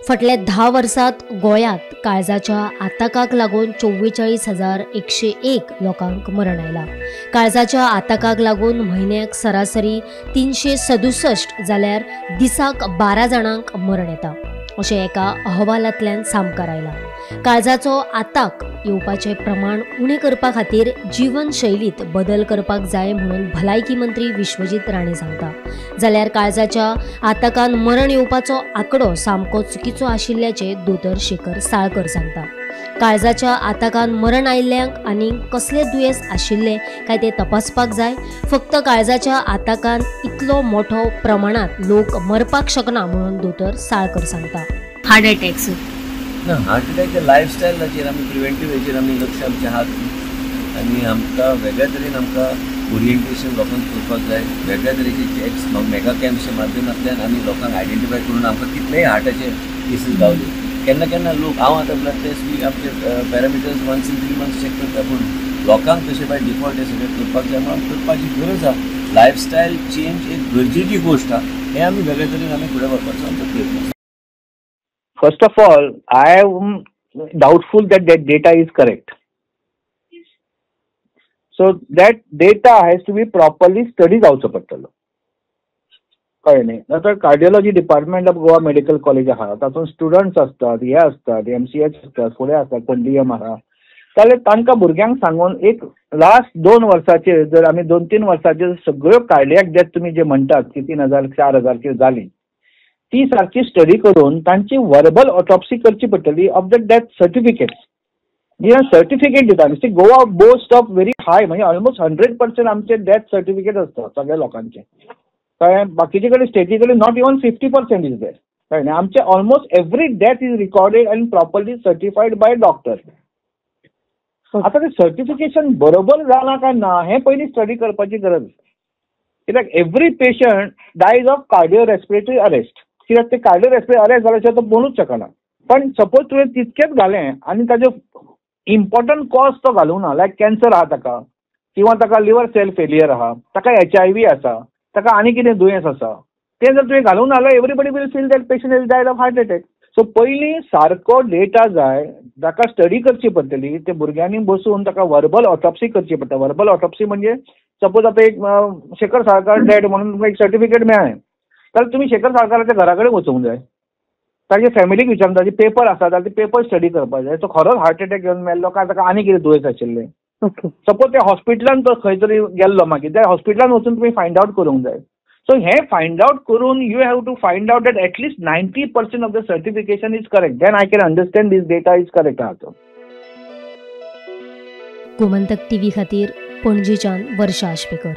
फाटल्या 10 वर्सांत गोंयांत काळजाच्या आताकाक लागून 44,101 लोकांक मरण आयलां. काळजाच्या आताकाक लागून म्हयन्याक सरासरी 367 जाल्यार दिसाक 12 जाणांक मरण येता अशें एका अहवालांतल्यान सामकार आयलां. काळजाचो आताक येवपाचें प्रमाण उणें करपा खातीर जिवनशैलींत बदल करपाक जाय म्हणून भलायकी मंत्री विश्वजीत राणे सांगता. जाल्यार काळजाच्या आताकान मरण येवपाचो आंकडो सामको चुकीचो आशिल्ल्याचें दोतोर शेखर साळकर सांगता. काळजाच्या आताकान मरण आयिल्ल्यांक आनी कसले दुयेंस आशिल्ले काय ते तपासपाक जाय. फक्त काळजाच्या आताकान इतलो मोठो प्रमाणांत लोक मरपाक शकना म्हणून दोतोर साळकर सांगता. हार्ट अटॅक्स ना, हार्ट अटॅकच्या लायफस्टायलाचेर आमी प्रिवेंटीव हेचेर आमी लक्ष आमचें आहा आनी आमकां वेगळ्या तरेन आमकां ओरिएंटेशन लोकांक करपाक जाय. वेगळ्या तरेचे चॅक्स मेगा कॅम्पच्या माध्यमांतल्यान आमी लोकांक आयडेंटिफाय करून आमकां कितलेय हार्टाचे केसीस गावले. केन्ना केन्ना लोक हांव आतां ब्लड टेस्ट बी आमचे parameters once in 3 months check करता, पूण लोकांक तशें बाय डिफॉल्ट हें सगळें करपाक जाय म्हणून करपाची गरज आहा. लायफस्टायल चेंज एक गरजेची गोश्ट आहा, हें आमी वेगळे तरेन आमी फुडें व्हरपाचो आमचो प्रयत्न. First of all, I am doubtful that that data is correct. So that data has to be properly studied जावचो पडटलो, कळ्ळें न्ही. आतां cardiology department of Goa medical college आहा, तातूंत स्टुडंट्स आसतात, हे आसतात, MCH आसतात, फुडें आसतात, पणजीएम आहा. जाल्यार तांकां भुरग्यांक सांगून एक लास्ट 2 वर्साचेर जर आमी 2-3 वर्साचेर सगळ्यो कार्डियक डेथ तुमी जे म्हणटात की 3,000 4,000 कितें जाली ती सारकी स्टडी करून तांची वर्बल ऑटोप्सी करची पडटली of the death certificates. J certificate दिता न्ही, Goa boast of very high, म्हणजे ऑलमोस्ट 100% आमचे डेथ सर्टिफिकेट आसता सगळ्या लोकांचे. कळ्ळें, बाकीचे कडेन स्टेटी कडेन not even 50% is there. कळ्ळें न्ही, आमचे almost every death is recorded and properly certified by doctor. आतां तें सर्टिफिकेशन बरोबर जालां काय ना हें पयलीं स्टडी करपाची गरज. कित्याक every patient dies of cardio respiratory arrest. कित्याक ते कार्डियो रेस्पिरेटरी अरेस्ट जाल्या शिवाय तो बोलूच शकना. पण सपोज तुवें तितकेंच घालें आनी ताजें इम्पॉर्टंट कॉज तो घालूंक ना, लायक कॅन्सर आहा ताका, किंवा ताका लिवर सेल फेलियर आहा, ताका HIV आसा, ताका आनी कितें दुयेंस आसा, तें जर तुवें घालूंक ना जाल्यार everybody will feel that patient is died of heart attack. So पयलीं सारको डेटा जाय, ताका स्टडी करची पडटली, ते भुरग्यांनी बसून ताका वर्बल ऑटोप्सी करची पडटा. वर्बल ऑटोप्सी म्हणजे सपोज आतां एक शेखर साळकार डेड म्हणून तुमकां एक सर्टिफिकेट मेळ्ळें जाल्यार तुमी शेखर साळकाराच्या घरा कडेन वचूंक जाय, ताजे फॅमिलीक विचारून ताजे पेपर आसा जाल्यार ते पेपर स्टडी करपाक जाय, तो खरोच हार्ट अटॅक येवन मेल्लो काय ताका आनी कितें दुयेंस आशिल्लें. सपोज त्या हॉस्पिटलान तो खंय तरी गेल्लो, मागीर त्या हॉस्पिटलान वचून तुमी फायंड आवट करूंक जाय. सो हें फायंड आवट करून you have to find out that at least 90% of the certification is correct, then I can understand this data is correct आहा तो. गोमंतक टीव्ही खातीर पणजेच्यान वर्षा आशपेकर.